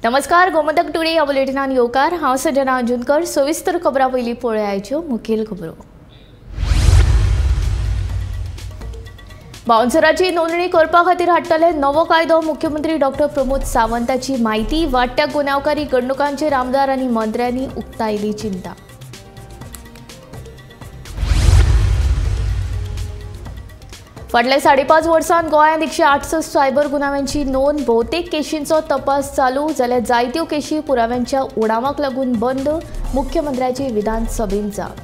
नमस्कार, गोमंतक टुडे ह्या बुलेटिनान येवकार. हांव संजना अंजुनकर. सविस्तर खबरां पयलीं पळोवयाच्यो मुखेल खबरो. बाउन्सराची नोंदणी करपा खातीर हाडटले नवो कायदो. मुख्यमंत्री डॉक्टर प्रमोद सावंताची म्हायती. वाडट्या गुन्यांवकारी घडणुकांचेर आमदार आनी मंत्र्यांनी उक्तायली चिंता. फाटल्या 5.5 वर्सांत गोंयांत 168 सायबर गुन्यांवांची नोंद. भोवतेक केशींचो तपास चालू, जाल्यार जायत्यो केशी पुराव्यांच्या उणावाक लागून बंद. मुख्यमंत्र्याची विधानसभेंत जाप.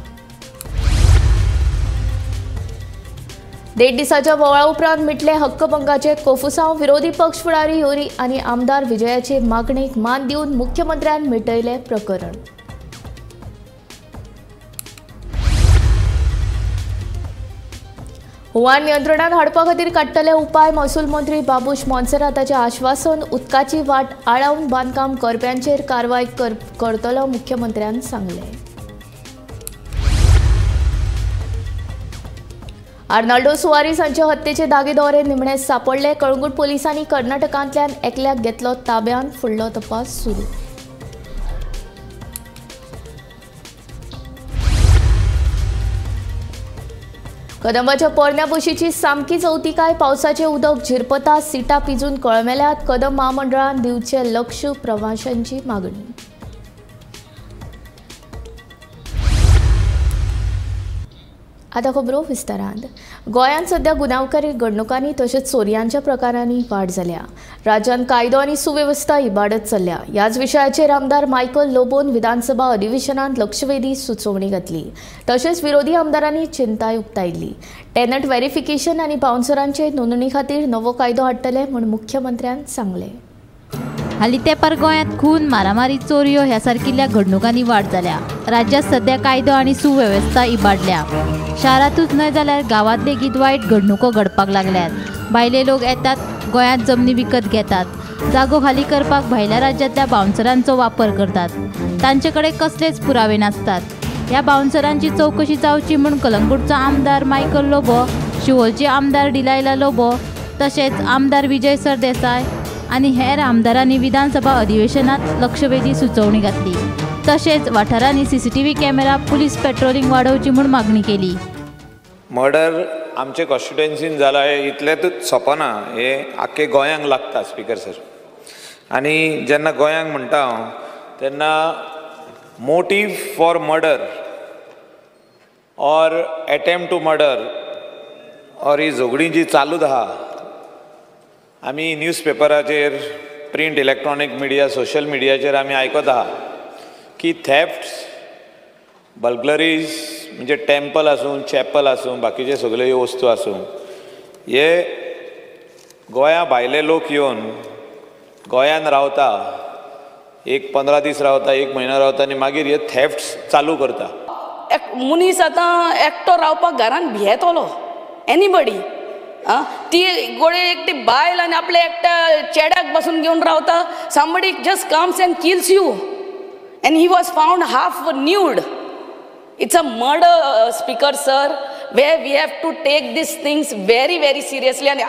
1.5 दिसाच्या बोवाळा उपरांत मिटले हक्कभंगाचे कोफुसांव. विरोधी पक्ष फुडारी योरी आनी आमदार विजयाचे मागणेक मान दिवन मुख्यमंत्र्यान मिटयलें प्रकरण. हुंवार नियंत्रणात हाडपा खातीर काडटले उपाय. महसूल मंत्री बाबूश मोन्सेराताचें आश्वासन. उदकाची वाट आडावन बांदकाम करप्यांचेर कारवाय करतलो, मुख्यमंत्र्यान सांगलें. आर्नाल्डो सुवारीस हांचे हत्येचे दागेदोरे निमणे सापडले. कळंगूट पोलिसांनी कर्नाटकांतल्यान एकल्याक घेतलो ताब्यांत. फुडलो तपास सुरू. कदंबाच्या पोरण्या बशीची सामकी चवतिकाय. पावसाचें उदक झिरपता, सिटां पिजून कळमेल्यात. कदंब म्हामंडळान दिवचें लक्ष, प्रवाशांची मागणी. आतां खबरो विस्तारांत. गोंयांत सध्या गुन्यांवकारी घडणुकांनी तशेंच चोरयांच्या प्रकारांनी वाड जाल्या. राज्यांत कायदो आनी सुवेवस्था इबाडत चल्ल्या. ह्याच विशयाचेर आमदार मायकल लोबोन विधानसभा अधिवेशनांत लक्षवेधी सुचोवणी घातली. तशेंच विरोधी आमदारांनी चिंताय उक्तायली. टेनंट व्हेरिफिकेशन आनी बाउन्सरांचे नोंदणी खातीर नवो कायदो हाडटले म्हूण मुख्यमंत्र्यान सांगलें. हालीं तेंपार गोंयांत खून, मारामारी, चोरयो ह्या सारकिल्ल्या घडणुकांनी वाड जाल्या. राज्यांत सध्या कायदो आनी सुवेवस्था इबाडल्या. शारांतूच न्हय जाल्यार गांवांत लेगीत वायट घडणुको घडपाक लागल्यात. भायले लोक येतात, गोंयांत जमनी विकत घेतात, जागो खाली करपाक भायल्या राज्यांतल्या बाउन्सरांचो वापर करतात. तांचे कडेन कसलेच पुरावे नासतात. ह्या बाउन्सरांची चवकशी जावची म्हूण कलंगूटचो आमदार मायकल लोबो, शिवोलचे आमदार डिलायला लोबो, तशेंच आमदार विजय सरदेसाय आनी हेर आमदारांनी विधानसभा अधिवेशनात लक्षवेधी सुचोवणी घातली. तशेंच वाठारांनी सीसीटीव्ही कॅमेरा, पुलीस पेट्रोलिंग वाडोवची म्हूण मागणी केली. मर्डर आमचे कॉन्स्टिट्युएन्सीन जाला हें इतलेंतूच सोंपना, हें आख्खे गोंयांक लागता स्पीकर सर. आनी जेन्ना गोंयांक म्हणटा हांव तेन्ना motive for murder or attempt to murder or ही झगडीं जी चालूच आहा, आमी न्यूज पेपराचेर, प्रिंट, इलेक्ट्रॉनीक मिडिया, सोशल मिडियाचेर आमी आयकत आहा की थेफ्ट्स, बर्गलरीज, म्हणजे टेम्पल आसूं, चॅपल आसूं, बाकीचे सगळ्यो ह्यो वस्तू आसूं, हे गोंया भायले लोक येवन गोंयान रावता, एक 15 दीस रावता, 1 म्हयनो रावता आनी मागीर हे थेफ्ट्स चालू करता. मनीस आतां एकटो रावपाक घरान भियेतलो, एनीबडी. ती गोळे एकटी बायल आनी आपल्या एकट्या चेड्याक बसून घेवन रावता. Somebody just comes and kills you and he was found half nude. It's a murder, Speaker sir, where we have to take these things very, very seriously. And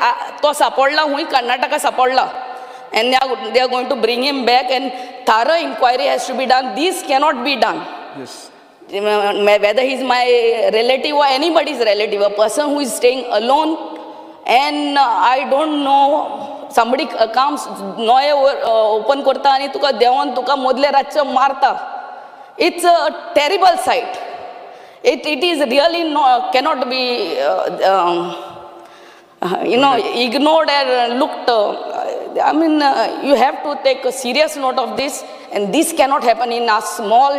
तो सापडला हुंय, कर्नाटका सापडला, and they are going to bring him back and thorough inquiry has to be done. This cannot be done. Yes. Whether he is my relative or anybody's relative, a person who is staying alone, and I don't know, somebody comes, नोये open करता आनी तुका देंवोन तुका मदले रातचो मारता. It's a terrible sight. It is really no, cannot be you know, ignored and looked. I mean, you have to take a serious note of this, and this cannot happen in a small,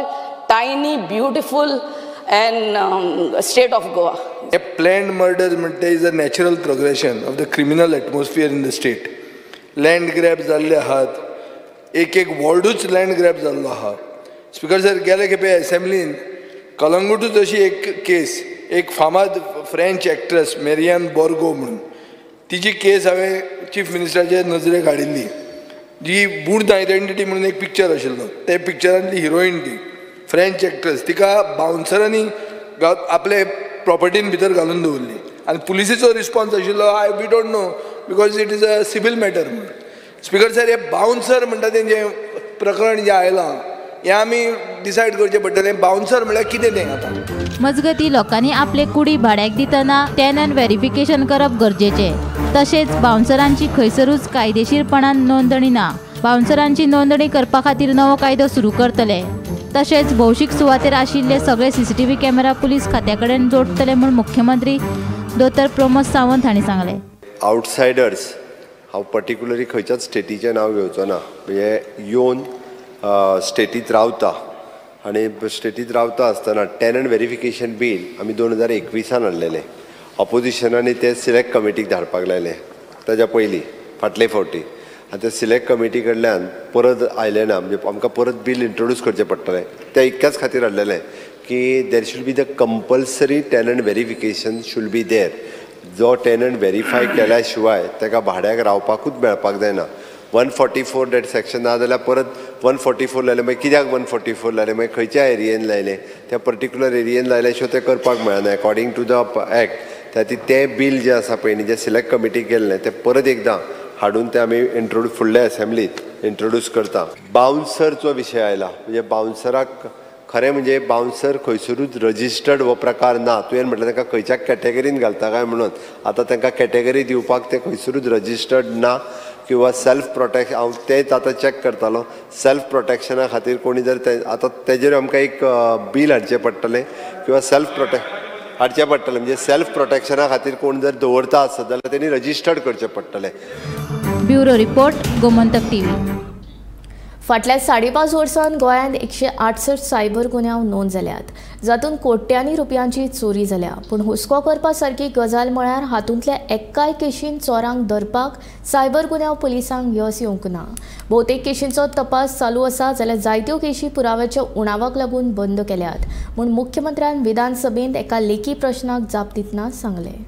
tiny, beautiful and state of Goa. A planned murder is a natural progression of the criminal atmosphere in the state. Land grab जाल्ले आहात, एक एक वॉर्डूच land grab जाल्लो आहा. Speaker sir, गेले खेपे असेंब्लीन कलंगूटूच अशी एक केस, एक फामाद फ्रेंच एक्ट्रेस मेरियन बोर्गो म्हणून, तिची केस हांवें चीफ मिनिस्टराचे नजरेक हाडिल्ली. जी बूर्द आयडेंटिटी म्हणून एक पिक्चर आशिल्लो, त्या पिक्चरांतली हिरोईन ती फ्रेंच एक्ट्रेस, तिका बाउन्सरांनी आपले प्रॉपर्टीन भितर घालून दवरली आनी पुलिसेचो रिस्पॉन्स आशिल्लो, I we don't know because it is a civil matter म्हणून. स्पीकर सर, हे बाउन्सर म्हणटा तेंचे प्रकरण जें आयलां हें आमी डिसायड करचें पडटलें, बाउन्सर म्हळ्यार कितें तें आतां. मजगतीं लोकांनी आपले कुडी भाड्याक दितना टेनंट व्हेरिफिकेशन करप गरजेचें. तशेंच बाउन्सरांची खंयसरूच कायदेशीरपणान नोंदणी ना. बाउन्सरांची नोंदणी करपा खातीर नवो कायदो सुरू करतले. तशेंच भौशीक सुवातेर आशिल्ले सगळे सीसीटीव्ही कॅमेरा पुलीस खात्या कडेन जोडटले म्हूण मुख्यमंत्री दोतोर प्रमोद सावंत हांणी सांगलें. आउटसायडर्स, हांव पर्टिक्युलरली खंयच्याच स्टेटीचें नांव घेवचो ना, म्हणजे येवन स्टेटींत रावता आनी स्टेटींत रावता आसतना टेनंट व्हेरिफिकेशन बील आमी 2021 हाडलेलें. ऑपोजिशनांनी तें सिलेक्ट कमिटीक धाडपाक लायलें ताज्या पयलीं फाटले फावटी, आनी ते सिलेक्ट कमिटी कडल्यान परत आयलें ना, म्हणजे आमकां परत बील इंट्रोड्यूस करचें पडटलें. त्या इतक्याच खातीर हाडलेलें की there should be the compulsory tenant verification should be there. जो टेनंट व्हेरीफाय केल्या शिवाय ताका भाड्याक रावपाकूच मेळपाक जायना. 144 that section ना जाल्यार परत 144 लायलें, मागीर कित्याक 144 लायलें, मागीर खंयच्या एरियेन लायलें, त्या पर्टिक्युलर एरियेन लायल्या शिवाय तें करपाक मेळना अकॉर्डिंग टू the act. त्या खातीर तें बील जें आसा पळय न्ही, जें सिलेक्ट कमिटीक गेल्लें तें परत एकदां हाडून तें आमी इंट्रोड्यूस फुडल्या असेंब्लीत इंट्रोड्यूस करता. बाउन्सरचो विशय आयला, म्हणजे बाउन्सराक खरें म्हणजे बाउन्सर खंयसरूच रजिस्टर्ड हो प्रकार ना. तुवें म्हटलें तांकां खंयच्या कॅटेगरीन घालता काय म्हणून, आतां तांकां कॅटेगरी दिवपाक ते खंयसरूच रजिस्टर्ड ना किंवा सेल्फ प्रोटेक्शन, हांव तेंच आतां चॅक करतालो, सेल्फ प्रोटेक्शना खातीर कोणी जर ते आतां तेजेर आमकां एक बील हाडचें पडटलें किंवा सेल्फ हाडचें पडटलें, म्हणजे सेल्फ प्रोटेक्शना खातीर कोण जर दवरता आसत जाल्यार तेणी रजिस्टर्ड करचें पडटलें. Bureau report, Gomantak TV. फाटल्या 5.5 वर्सांत गोंयांत 168 सायबर गुन्यांव नोंद जाल्यात, जातूंत कोट्यांनी रुपयांची चोरी जाल्या. पूण हुस्को करपा सारकी गजाल म्हळ्यार हातूंतल्या एकाय केशीन चोरांक धरपाक सायबर गुन्यांव पुलिसांक यस येवंक ना. भोवतेक केशींचो तपास चालू आसा, जाल्यार जायत्यो केशी पुराव्याच्या उणावाक लागून बंद केल्यात म्हूण मुख्यमंत्र्यान विधानसभेंत एका लेखी प्रश्नाक जाप दितना सांगलें.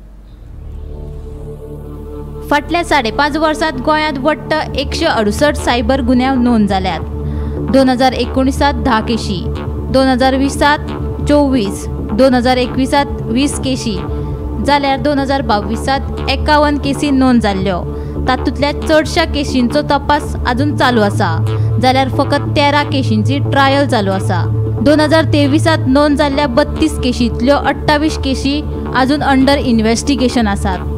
फाटल्या 5.5 वर्सांत गोंयांत वट्ट 168 सायबर गुन्यांव नोंद जाल्यात. 2019 10 केशी, 2020 24, 2021 20 केशी, जाल्यार 2022 51 केसी नोंद जाल्ल्यो. तातूंतल्या चडश्या केशींचो तपास अजून चालू आसा, जाल्यार फकत 13 केशींची ट्रायल चालू आसा. 2023 नोंद जाल्ल्या 32 केशींतल्यो 28 केशी अजून अंडर इन्व्हेस्टिगेशन आसात.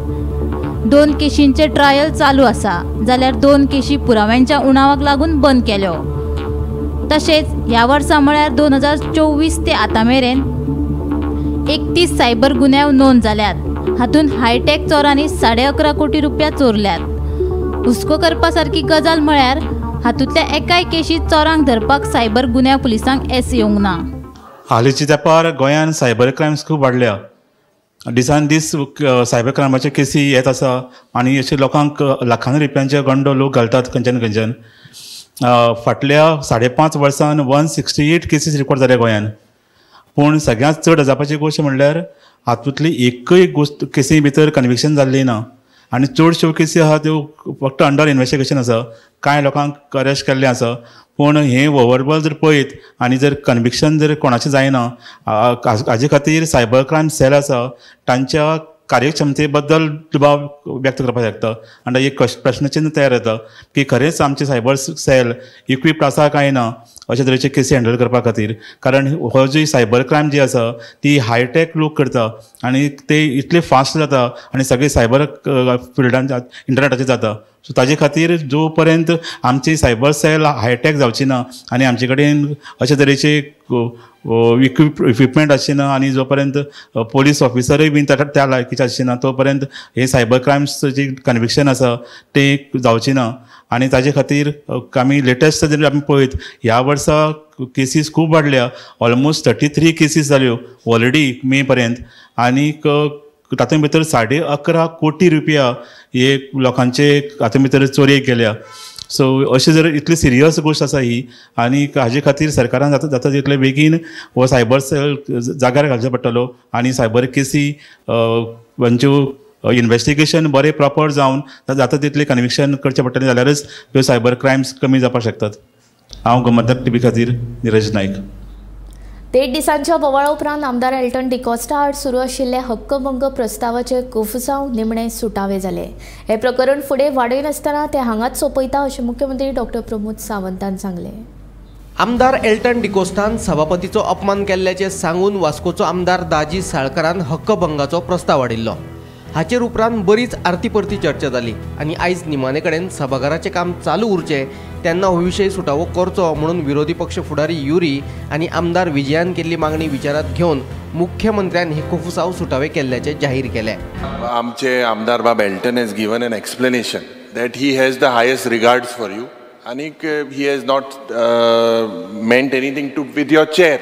2 केशींचे ट्रायल चालू आसा, जाल्यार 2 केशी पुराव्यांच्या उणावाक लागून बंद केल्यो. तशेंच ह्या वर्सा म्हळ्यार 2024 ते आतां मेरेन 31 सायबर गुन्यांव नोंद जाल्यात. हातूंत हायटेक चोरांनी 11.5 कोटी रुपया चोरल्यात. हुस्को करपा सारकी गजाल म्हळ्यार हातूंतल्या एकाय केशींत चोरांक धरपाक सायबर गुन्यांव पुलिसांक येस येवंक ना. हालींच्या तेंपार गोंयांत सायबर क्रायम्स खूब वाडल्या. दिसान दीस सायबर क्रायमाच्यो केसी येत आसा आनी अशे लोकांक लाखांनी रुपयांचे गंडो लोक घालतात खंयच्यान खंयच्यान. फाटल्या 5.5 वर्सान 168 केसीस रिकॉर्ड जाल्या गोंयान. पूण सगळ्यांत चड अजापाची गोश्ट म्हणल्यार हातूंतली एकय गोश्ट केसी भितर कन्विक्शन जाल्ली ना आनी चडश्यो केसी आहा त्यो फक्त अंडर इन्वेस्टिगेशन आसा. कांय लोकांक अरेस्ट केल्लें आसा, पूण हें ओवरऑल जर पळयत आनी जर कन्विक्शन जर कोणाचें जायना, हाजे खातीर सायबर क्रायम सेल आसा तांच्या कार्यक्षमते बद्दल दुबाव व्यक्त करपाक शकता आनी एक प्रश्नचिन्ह तयार जाता की खरेंच आमचे सायबर सेल इक्विप्ड आसा काय ना अशे तरेचे केसी हँडल करपा खातीर. कारण हो जी सायबर क्रायम जी आसा ती हायटेक लोक करता आनी ते इतले फास्ट जाता आनी सगळे सायबर फिल्डान इंटरनेटाचेर जाता. सो ताजे खातीर जो पर्यंत आमची सायबर सेल हायटेक जावची ना आनी आमचे कडेन अशे तरेचे इक्विपमेंट आसचे ना आनी जो पर्यंत पोलीस ऑफिसरूय बीन त्या लायकीचे आसचे ना तो पर्यंत हे सायबर क्रायम्स जी कन्विक्शन आसा ते जावची ना. आनी ताजे खातीर आमी लेटस्ट जर आमी पळयत ह्या वर्सा केसीस खूब वाडल्या, ऑलमोस्ट 33 केसीस जाल्यो ऑलरेडी मे पर्यंत आनीक तातूंत भितर 11.5 कोटी रुपया हे लोकांचे हातूंत भितर चोरयेक गेल्या. सो अशें जर इतली सिरियस गोश्ट आसा ही आनी हाजे खातीर सरकारान जाता जाता तितले बेगीन हो सायबर सेल जाग्यार घालचो पडटलो आनी सायबर केसी हांच्यो इन्वेस्टिगेशन बरें प्रॉपर जावन जाता तितलें कन्विक्शन करचें पडटलें, जाल्यारच ह्यो सायबर क्रायम्स कमी जावपाक शकतात. हांव गोमंतक टीव्ही खातीर निरज नायक. देड दिसांच्या बोवाळा उपरांत आमदार एल्टन डिकॉस्टा आड सुरू आशिल्ले हक्कभंग प्रस्तावाचे कोफुसांव निमणे सुटावे जाले. हे प्रकरण फुडें वाडयनासतना ते हांगाच सोंपयता अशें मुख्यमंत्री डॉक्टर प्रमोद सावंतान सांगलें. आमदार एल्टन डिकोस्टान सभापतीचो अपमान केल्ल्याचें सांगून वास्कोचो आमदार दाजी साळकारान हक्कभंगाचो प्रस्ताव हाडिल्लो. हाचेर उपरांत बरीच आरती परती चर्चा जाली आनी आयज निमाणे कडेन सभाघराचें काम चालू उरचें तेन्ना हो विशय सुटावो करचो म्हणून विरोधी पक्ष फुडारी युरी आनी आमदार विजयान केल्ली मागणी विचारात घेवन मुख्यमंत्र्यान हे कोफुसांव सुटावे केल्ल्याचें जाहीर केलें. आमचे आमदार बाब Elton has given an explanation that he has the highest regards for you आनीक he has not meant anything to with your chair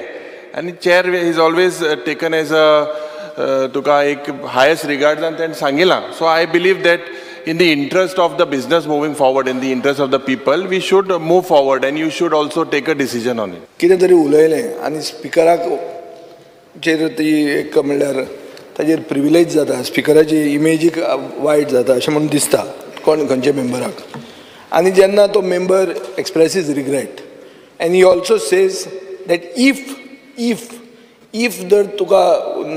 आनी chair is always taken as a तुका एक हायेस्ट रिगार्ड्स आनी तेणें सांगिलां. So I believe that in the interest of the business moving forward, in the interest of the people, we should move forward and you should also take a decision on it. कितें तरी उलयलें आनी स्पिकराक चेर ती एक म्हणल्यार ताजेर privilege जाता, स्पिकराची इमेजीक वायट जाता अशें म्हणून दिसता कोण खंयच्या मेंबराक. आनी जेन्ना तो member expresses regret and he also says that if if if जर तुका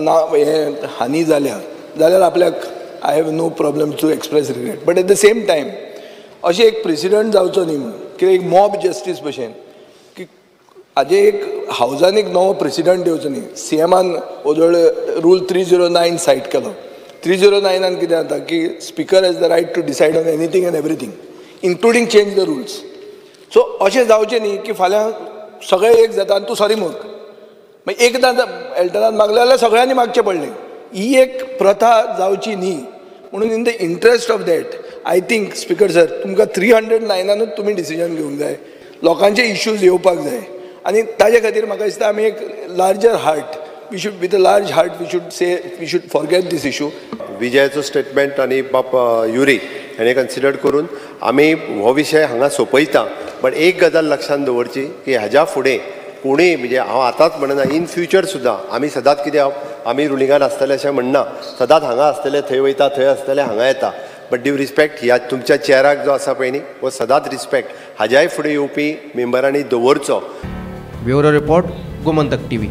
ना हें हानी जाल्या जाल्यार आपल्याक I have no problem to express regret. But at the same time अशें एक प्रेसिडंट जावचो न्ही म्हणून कित्याक एक मॉब जस्टीस भशेन की हाजे एक हावजान एक नवो प्रेसिडंट येवचो न्ही. सीएमान ओदोळ रूल 309 सायट केलो. 309 कितें जाता की speaker has the right to decide on anything and everything including change the rules. So अशें जावचें न्ही की फाल्यां सगळें एक जाता आनी तूं सॉरी म्हण. मागीर एकदां एल्टनान मागलें जाल्यार सगळ्यांनी मागचें पडलें. ही एक प्रथा जावची न्ही म्हणून in the interest of that I think speaker sir तुमकां 309 तुमी डिसिजन घेवंक जाय, लोकांचे इश्यूज येवपाक जाय आनी ताजे खातीर म्हाका दिसता आमी एक larger heart we should with a large heart we should say we should forget this issue. विजयाचो statement आनी बाप युरी हेणें कन्सिडर करून आमी हो विशय हांगा सोंपयता. बट एक गजाल लक्षांत दवरची की हाज्या फुडें कोणूय म्हणजे हांव आतांच म्हणना, इन फ्युचर सुद्दां आमी सदांच कितें आमी रुलिंगान आसतले अशें म्हणना, सदांच हांगा आसतले थंय वयता, थंय आसतले हांगा येता. बट ड्यू रिस्पेक्ट ह्या तुमच्या चेराक जो आसा पळय न्ही हो सदांच रिस्पेक्ट हाज्याय फुडें येवपी मेंबरांनी दवरचो. Bureau report, Gomantak TV.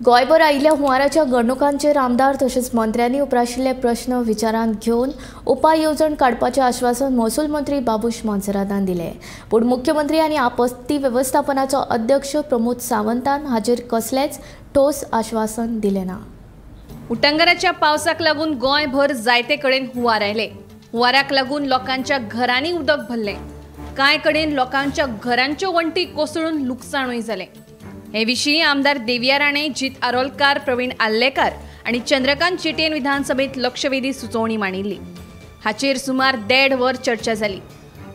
गोंयभर आयिल्ल्या हुंवाराच्या घडणुकांचेर आमदार तशेंच मंत्र्यांनी उप्राशिल्ले प्रश्न विचारांत घेवन उपाय येवजण काडपाचें आश्वासन महसूल मंत्री बाबूश मोन्सेरातान दिलें. पूण मुख्यमंत्री आनी आपत्ती वेवस्थापनाचो अध्यक्ष प्रमोद सावंतान हाचेर कसलेंच ठोस आश्वासन दिलें ना. उटंगराच्या पावसाक लागून गोंयभर जायते कडेन हुंवार आयले. हुंवाराक लागून लोकांच्या घरांनी उदक भरलें. कांय कडेन लोकांच्या घरांच्यो वण्टी कोसळून लुकसाणूय जालें. हे विशीं आमदार देविया राणे, जीत आरोलकार, प्रवीण आल्लेकार आनी चंद्रकांत चिटेन विधानसभेत लक्षवेधी सुचोवणी मांडिल्ली. हाचेर सुमार 1.5 वर चर्चा जाली.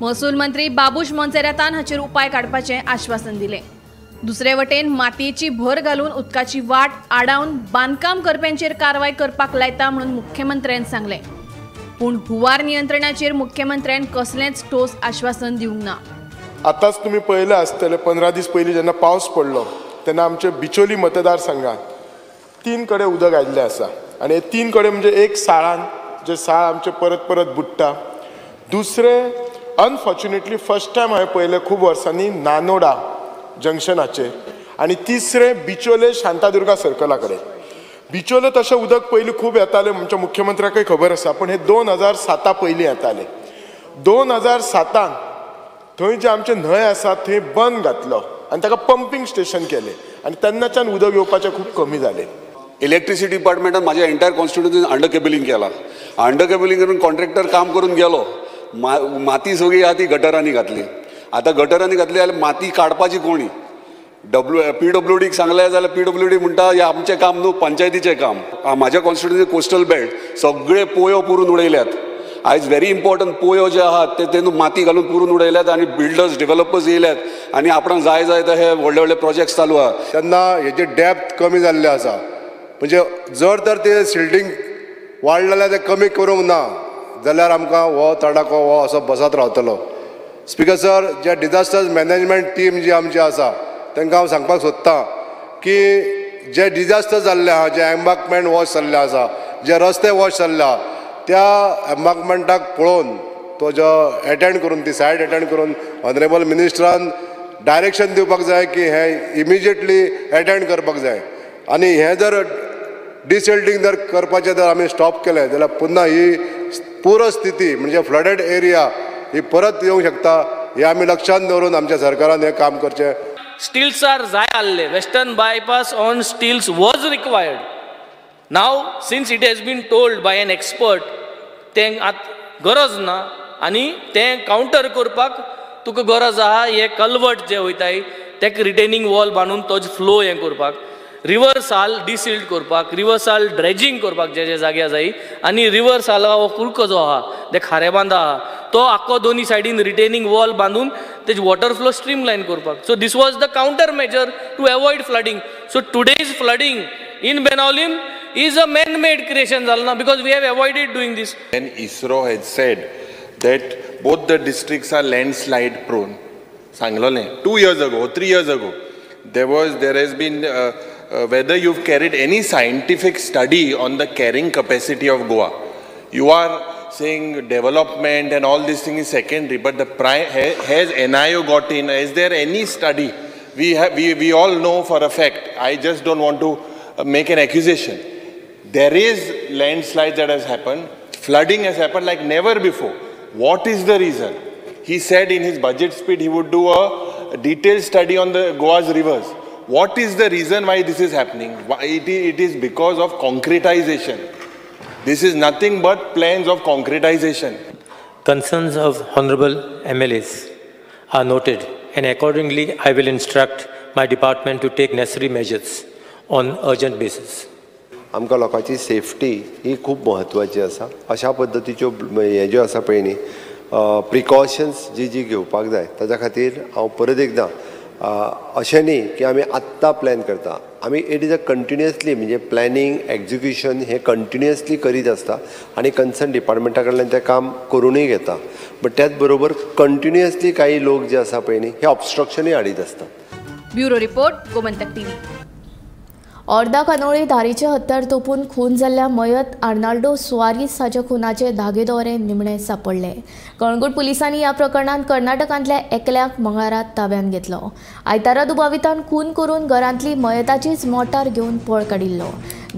महसूल मंत्री बाबूश मोन्सेरातान हाचेर उपाय काडपाचें आश्वासन दिलें. दुसरे वटेन मातयेची भर घालून उदकाची वाट आडावन बांदकाम करप्यांचेर कारवाय करपाक लायता म्हणून मुख्यमंत्र्यान सांगलें. पूण हुंवार नियंत्रणाचेर मुख्यमंत्र्यान कसलेंच ठोस आश्वासन दिवंक ना. आतांच तुमी पळयलें आसतलें, 15 दीस पयलीं जेन्ना पावस पडलो तेन्ना आमचे बिचोली मतदारसंघात 3 कडेन उदक आयिल्लें आसा आनी हे 3 कडेन म्हणजे एक साळान जे साळ आमचे परत परत बुडटा, दुसरें अनफॉर्च्युनेटली फर्स्ट टायम हांवें पळयलें खूब वर्सांनी नानोडा जंक्शनाचेर आनी तिसरें बिचोले शांतादुर्गा सर्कला कडेन. बिचोले तशें उदक पयलीं खूब येतालें, आमच्या मुख्यमंत्र्याकय खबर आसा, पूण हे 2007 पयलीं येतालें. 2007 थंय जे आमचे न्हंय आसा थंय बंद घातलो आनी ताका पंपींग स्टेशन केलें आनी तेन्नाच्यान उदक येवपाचें खूब कमी जालें. इलेक्ट्रिसिटी डिपार्टमेंटान म्हाज्या एंटायर कॉन्स्टिट्युन्सीन अंडर केबलिंग केलां. अंडर केबलिंग करून कॉन्ट्रॅक्टर काम करून गेलो, माती सगळी आहा ती गटरांनी घातली. आतां गटरांनी घातली जाल्यार माती काडपाची कोणी? पीडब्ल्यूडीक सांगलें जाल्यार पीडब्ल्यूडी म्हणटा हें आमचें काम न्हू, पंचायतीचें काम. म्हाज्या कॉन्स्टिट्युन्सी कोस्टल बेल्ट सगळे पोयो पुरून उडयल्यात. आयज व्हेरी इम्पॉर्टंट पोयो जे आहात ते न्हू माती घालून पुरून उडयल्यात आनी बिल्डर्स डेव्हलपर्स येयल्यात आनी आपणाक जाय जाय ते हे व्हडले व्हडले प्रोजेक्ट्स चालू आहा. तेन्ना हेजे डेप्थ कमी जाल्लें आसा, म्हणजे जर तर ते सिल्टींग वाडलें जाल्यार तें कमी करूंक ना जाल्यार आमकां हो तडाखो हो असो बसत रावतलो. स्पिकर सर, जे डिजास्टर मॅनेजमेंट टीम जी आमची आसा तांकां हांव सांगपाक सोदतां की जे डिजास्टर जाल्ले आहा, जे एम्बार्कमेंट वॉश जाल्ले आसा, जे रस्ते वॉश जाल्ले आहा, त्या एम्बार्कमेंटाक पळोवन तो जो एटेंड करून ती सायड एटेंड करून ऑनरेबल मिनिस्टरान डायरेक्शन दिवपाक जाय की हें इमिजिएटली एटेंड करपाक जाय. आनी हें जर डिसिल्टींग जर करपाचें जर आमी स्टॉप केलें जाल्यार पुन्हा ही पूरस्थिती म्हणजे फ्लडेड एरिया ही परत येवंक शकता. हे आमी लक्षांत दवरून आमच्या सरकारान हें काम करचें. स्टिल्स are जाय आसले, western bypass on stilts was required. Now since it has been told by an expert तें आतां गरज ना आनी तें कावंटर करपाक तुका गरज आहा हे कलवट जे वयताय तेका रिटेनींग वॉल बांदून तो फ्लो हें करपाक, रिवर साल डिसिल्ट करपाक, रिवर साल ड्रेजींग करपाक जे जे जाग्यार जाय आनी रिवर साला हो कुडको जो आहा ते खारेबांदा आहा तो आख्खो दोनी सायडीन रिटेनींग वॉल बांदून तेज वॉटर फ्लो स्ट्रीम लायन करपाक. So this was the counter measure to avoid flooding. So today's flooding in Benaulim is a man made creation जालें ना, because we have avoided doing this. And ISRO has said that both the districts are landslide prone. सांगलोलें 2 years ago, 3 years ago, there has been whether you've carried any scientific study on the carrying capacity of Goa. You are saying development and all this thing is secondary, but the has NIO got in? Is there any study? We all know for a fact. I just don't want to make an accusation. There is landslide that has happened, flooding has happened like never before. What is the reason? He said in his budget speech he would do a detailed study on the Goa's rivers. What is the reason why this is happening? Why it is because of concretization. This is nothing but plans of concretization. Concerns of honorable MLAs are noted, and accordingly I will instruct my department to take necessary measures on urgent basis. आमकां लोकांची safety ही खूब म्हत्वाची आसा. अशा पद्दतीच्यो हे ज्यो आसा पळय न्ही प्रिकॉशन्स जी जी घेवपाक जाय ताच्या खातीर हांव परत एकदां अशें न्ही की आमी आत्तां प्लॅन करता, आमी it is a continuously म्हणजे प्लॅनिंग एक्जिक्युशन हें कंटिन्युअसली करीत आसता आनी कन्सर्न डिपार्टमेंटा कडल्यान तें काम करुनूय घेता. बट त्याच बरोबर कंटिन्युअसली काही लोक जे आसा पळय न्ही हे ऑबस्ट्रक्शनूय हाडीत आसता. Bureau report, Gomantak TV. अर्दा कानोळी धारीचे हत्यार तोपून खून जाल्ल्या मयत आर्नाल्डो सुआरीस हाच्या खुनाचे धागेदोरे निमणे सापडले. कळंगूट पुलिसांनी ह्या प्रकरणांत कर्नाटकांतल्या एकल्याक मंगळारात ताब्यांत घेतलो. आयतारा दुबावितान खून करून घरांतली मयताचीच मोटार घेवन पळ काडिल्लो.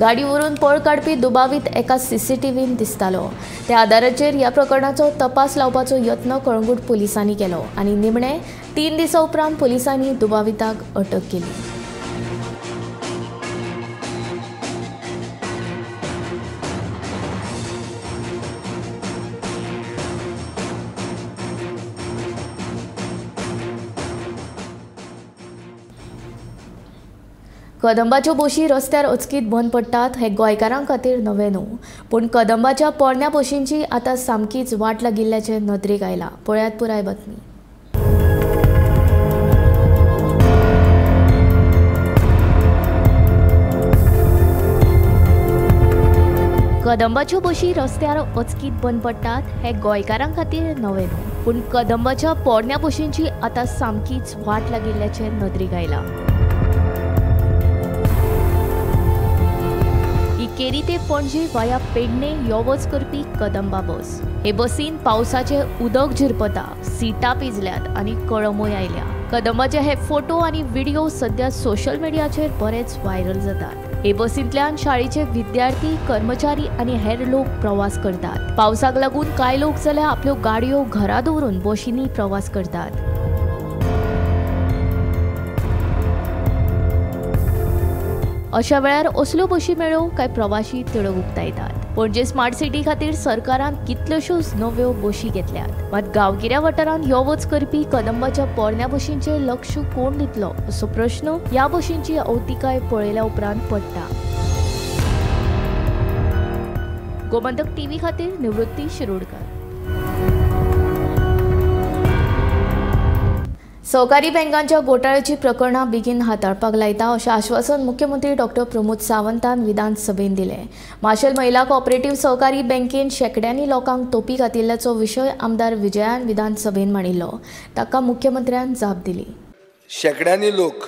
गाडी व्हरून पळ काडपी दुबावीत एका सीसीटीव्हीन दिसतालो. त्या आदाराचेर ह्या प्रकरणाचो तपास लावपाचो यत्न कळंगूट पुलिसांनी केलो आनी निमणे 3 दिसां उपरांत पुलिसांनी दुबाविताक अटक केली. कदंबाच्यो बशी रस्त्यार अचकीत बंद पडटात हे गोंयकारां खातीर नवें न्हू, पूण कदंबाच्या पोरण्या बशींची आतां सामकीच वाट लागिल्ल्याचें नदरेक आयलां. पळयात पुराय बातमी. कदंबाच्यो बशी रस्त्यार अचकीत बंद पडटात हे गोंयकारां खातीर नवें न्हू, पूण कदंबाच्या पोरण्या बशींची आतां सामकीच वाट लागिल्ल्याचें नदरेक आयलां. केरी ते पणजे वाया पेडणे यो वच करपी कदंबा बस. हे बसीन पावसाचें उदक झिरपता, सिटां पिजल्यात आनी कळमूय आयल्या. कदंबाचे हे फोटो आनी व्हिडिओ सध्या सोशल मिडियाचेर बरेच व्हायरल जातात. हे बसींतल्यान शाळेचे विद्यार्थी, कर्मचारी आनी हेर लोक प्रवास करतात. पावसाक लागून कांय लोक जाल्यार आपल्यो गाडयो घरा दवरून बशींनी प्रवास करतात. अशा वेळार असल्यो बशी मेळ्ळ्यो काय प्रवाशी तिडक उक्तायतात. पणजे स्मार्ट सिटी खातीर सरकारान कितल्योश्योच नव्यो बशी घेतल्यात, मात गांवगिऱ्या वाठारांत यो वच करपी कदंबाच्या पोरण्या बशींचेर लक्ष कोण दितलो असो प्रश्न ह्या बशींची अवतिकाय पळयल्या उपरांत पडटा. गोमंतक टीव्ही खातीर निवृत्ती शिरोडकर. सहकारी बँकांच्या घोटाळ्याची प्रकरणां बेगीन हाताळपाक लायता अशें आश्वासन मुख्यमंत्री डॉक्टर प्रमोद सावंतान विधानसभेन दिलें. माशेल महिला कॉपरेटिव्ह सहकारी बँकेन शेंकड्यांनी लोकांक तोपी घातिल्ल्याचो विशय आमदार विजयान विधानसभेन मांडिल्लो. ताका मुख्यमंत्र्यान जाप दिली. शेंकड्यांनी लोक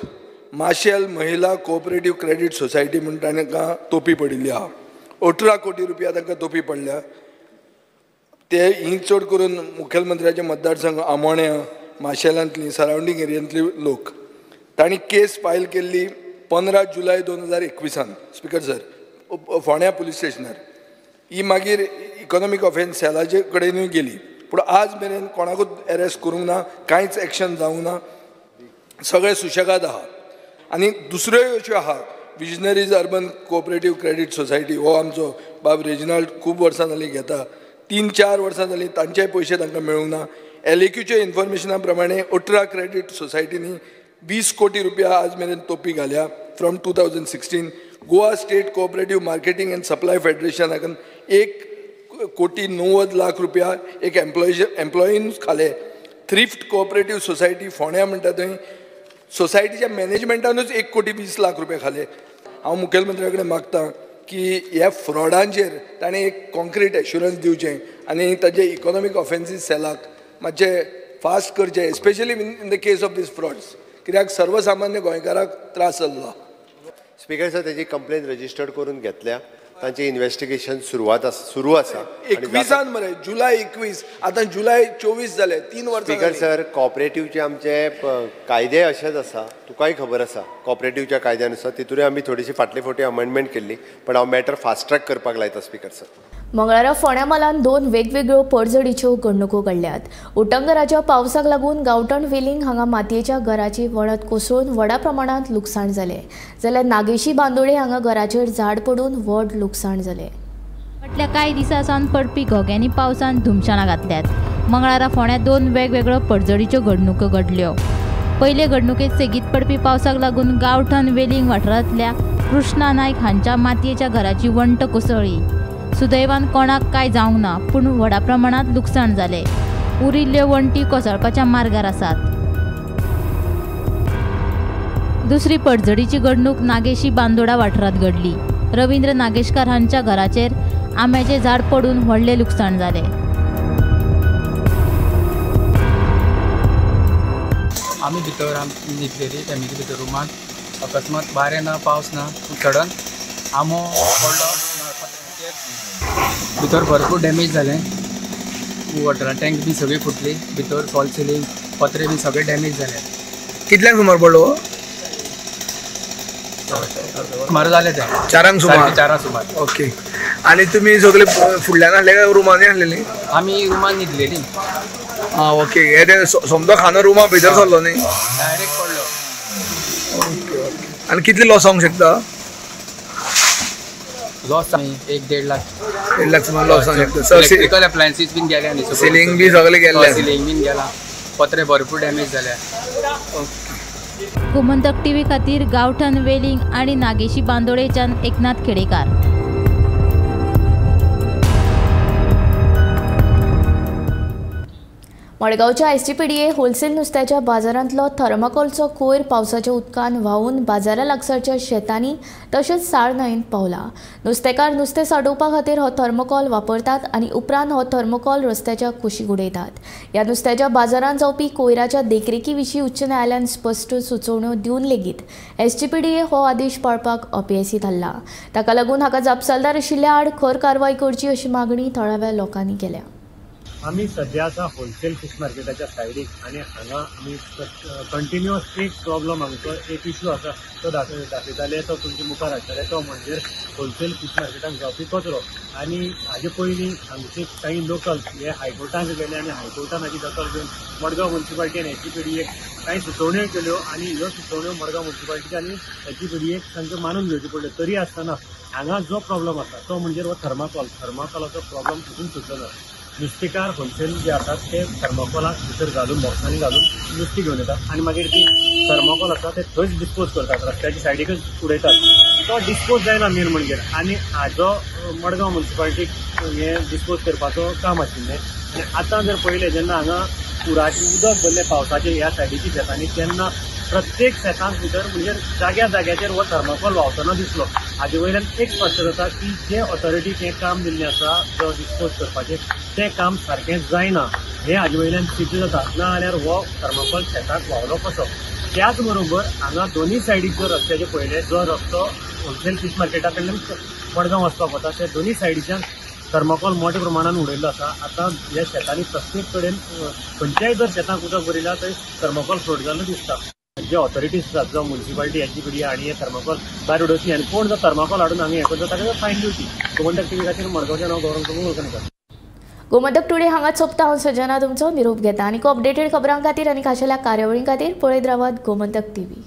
माशेल महिला कोऑपरेटिव्ह क्रेडीट सोसायटी म्हूण तांकां तोपी पडिल्ली आहा. 18 कोटी रुपया तांकां तोपी पडल्या. ते ही चड करून मुखेलमंत्र्याचे मतदारसंघ आमोण्या, माशेलांतली सरावंडींग एरियांतली लोक. तांणी केस फायल केल्ली 15 जुलय 2021 स्पीकर सर, फोंड्या पुलीस स्टेशनार. ही मागीर इकॉनॉमीक ऑफेन्स सेलाचे कडेनूय गेली, पूण आज मेरेन कोणाकूच एरेस्ट करूंक ना, कांयच एक्शन जावंक ना, सगळें सुशेगाद आहा. आनी दुसऱ्योय अश्यो आहा, Visionaries Urban Cooperative Credit Society हो आमचो बाब रेजिनाल्ड खूब वर्सां जालीं घेता, 3-4 वर्सां जालीं तांचेय पयशे तांकां मेळूंक ना. LAQच्या इन्फॉर्मेशना प्रमाणे 18 क्रेडीट सोसायटींनी 20 कोटी रुपया आज मेरेन तोपी घाल्या from 2016. Goa State Cooperative Marketing and Supply फेडरेशनाक 1,90,00,000 रुपया एक एम्प्लॉईन खाले. थ्रिफ्ट कोऑपरेटिव्ह सोसायटी फोंड्या म्हणटा थंय सोसायटीच्या मॅनेजमेंटानूच 1,20,00,000 रुपया खाले. हांव मुखेलमंत्र्या कडेन मागता की ह्या फ्रॉडांचेर ताणें एक कॉन्क्रीट एश्युरन्स दिवचें आनी ताजे इकॉनॉमीक ऑफेन्सीस सेलाक मातशें फास्ट करचें, especially in the case of these frauds, कित्याक सर्वसामान्य गोंयकाराक त्रास जाल्लो. स्पीकर सर, तेजी कंप्लेन रजिस्टर्ड करून घेतल्या, तांचे इन्वेस्टिगेशन सुरू आसा. 21 मरे, जुलय 21, आतां जुलय 24 जाले, 3 वर्सां. स्पीकर सर, कॉपरेटिव्हचे आमचे कायदे अशेच आसा, तुकाय खबर आसा. कॉपरेटिव्हच्या कायद्यानुसार तितूनय आमी थोडीशी फाटले फावटी अमेंडमेंट केल्ली, पण हांव मॅटर फास्ट ट्रॅक करपाक लायता स्पीकर सर. मंगळारा फोंड्या म्हालांत 2 वेगवेगळ्यो पडझडीच्यो घडणुको घडल्यात. उटंगराच्या पावसाक लागून गांवठण वेलिंग हांगा मातयेच्या घराची वणत कोसळून व्हडा प्रमाणांत लुकसाण जालें, जाल्यार नागेशी बांदोडे हांगा घराचेर झाड पडून व्हड लुकसाण जालें. फाटल्या कांय दिसां सावन पडपी घोग्यांनी पावसान धुमशणां घातल्यात. मंगळारा फोंड्या 2 वेगवेगळ्यो पडझडीच्यो घडणुको घडल्यो. पयले घडणुकेंत सेगीत पडपी पावसाक लागून गांवठण वेलिंग वाठारांतल्या कृष्णा नायक हांच्या मातयेच्या घराची वण्ट कोसळ्ळी. सुदैवान कोणाक कांय जावंक ना, पूण व्हडा प्रमाणांत लुकसाण जालें. उरिल्ल्यो वण्टी कोसळपाच्या मार्गार आसात. दुसरी पडझडीची घडणूक नागेशी बांदोडा वाठारांत घडली. रवींद्र नागेशकार हांच्या घराचेर आंब्याचें झाड पडून व्हडलें लुकसाण जालें. आमी भितर न्हिदलेली फॅमिली भितर रुमांत, अकस्मात वारें ना, पावस ना, सडन आंबो पडलो भितर, भरपूर डॅमेज जालें. वॉटर टँक बी सगळी फुटली, भितर फॉल सिलींग, पत्रे बी सगळे डॅमेज जाले. कितल्यांक सुमार पडलो? सुमार जाले ते 4 सुमार. 4 सुमार. ओके. आनी तुमी सगळे फुडल्यान हाडले काय रुमांनी हाडलेली? आमी रुमान न्हिदलेली. आं, ओके. हे ते समजो खानो रुमा भितर सरलो न्ही, डायरेक्ट पडलो. Okay okay. आनी कितले लॉस जावंक शकता? लॉस 1-1.5 लाख. 1.5 लाख सुमार लॉस जावंक शकता. इलेक्ट्रिकल अप्लायन्सीस बीन गेले आनी सिलींग बी सगळे गेले, सिलींग बीन गेला, पत्रे भरपूर डॅमेज जाल्या. गोमंतक टीव्ही खातीर गांवठण वेलिंग आनी नागेशी बांदोडेच्यान एकनाथ खेडेकार. मडगांवच्या SGPDA wholesale नुस्त्याच्या बाजारांतलो थर्माकोलचो कोयर पावसाच्या उदकान व्हांवून बाजारा लागसारच्या शेतांनी तशेंच साळ न्हंयेंत पावला. नुस्तेकार नुस्तें सांठोवपा खातीर हो थर्माकोल वापरतात आनी उपरांत हो थर्माकोल रस्त्याच्या कुशीक उडयतात. ह्या नुस्त्याच्या बाजारांत जावपी कोयराच्या देखरेखी विशीं उच्च न्यायालयान स्पश्ट सुचोवण्यो दिवन लेगीत SGPDA हो आदेश पाळपाक अपेसी थारला. ताका लागून हाका जापसालदार आशिल्ल्या आड खर कारवाय करची अशी मागणी थळाव्या लोकांनी केल्या. आमी सद्या आसा होलसेल फीश मार्केटाच्या सायडीक आनी हांगा आमी कंटिन्युअस एक प्रॉब्लम आमचो एक इशू आसा तो दाखयताले, तो तुमच्या मुखार हाडटाले, तो म्हणजे होलसेल फीश मार्केटाक जावपी कचरो. आनी हाजे पयलीं हांगचे कांय लोकल्स हे हायकोर्टाक गेले आनी हायकोर्टान हाजी दखल घेवन मडगांव म्युनिसिपालिटी आनी SGPDA कांय सुचोवण्यो केल्यो आनी ह्यो सुचोवण्यो मडगांव म्युनिसिपालिटी आनी SGPDA तांच्यो मानून घेवच्यो पडल्यो. तरी आसतना हांगा जो प्रॉब्लम आसा तो म्हणजे हो थर्माकोलाचो प्रॉब्लम अजून सुटलो ना. नुस्तेकार होलसेल जे आसात ते थर्माकोलाक भितर घालून बॉक्सांनी घालून नुस्तें घेवन येतात आनी मागीर ती थर्माकोल आसा ते थंयच डिस्पोज करतात, रस्त्याच्या सायडीकच उडयतात. तो डिस्पोज जायना मेन म्हणजे. आनी हाजो मडगांव म्युनिसिपालिटीक हें डिस्पोज करपाचो काम आशिल्लें. आनी आतां जर पळयलें जेन्ना हांगा पुराचें उदक भरलें पावसाचें ह्या सायडीच्या शेतांनी, तेन्ना प्रत्येक शेतांत भितर म्हणजे जाग्या जाग्याचेर हो थर्माकोल व्हांवतना दिसलो. हाजे वयल्यान एक स्पश्ट जाता की जे ऑथॉरिटीक हें काम दिल्लें आसा जो डिस्पोज करपाचें तें काम सारकें जायना, हें हाजे वयल्यान सिद्ध जाता. ना जाल्यार हो थर्माकोल शेताक व्हांवलो कसो? त्याच बरोबर हांगा दोनूय सायडीक जो रस्त्याचे पळयले, जो रस्तो होलसेल फीश मार्केटा कडल्यान मडगांव वचपाक वता, ते दोनूय सायडीच्यान थर्माकोल मोठ्या प्रमाणान उडयल्लो आसा. आतां ह्या शेतांनी प्रत्येक कडेन खंयच्याय जर शेतांक उदक भरिल्लें थंय थर्माकोल फ्लोट जाल्लो दिसता. जे ऑथॉरिटीज आसात जावं मुन्सिपालिटी यांची कडे आनी हे थर्माकोल भायर उडोवची आनी कोण जर थर्माकोल हाडून हांगा हें करता ताका फायन दिवची. गोमंतक टीव्ही खातीर मडगांवच्यान हांव गौरव प्रभू वळखणीकर. गोमंतक टुडे हांगाच सोंपता. हांव सजना तुमचो निरोप घेता आनी अपडेटेड खबरां खातीर आनी खाशेल्या कार्यावळीं खातीर पळयत रावात गोमंतक टीव्ही.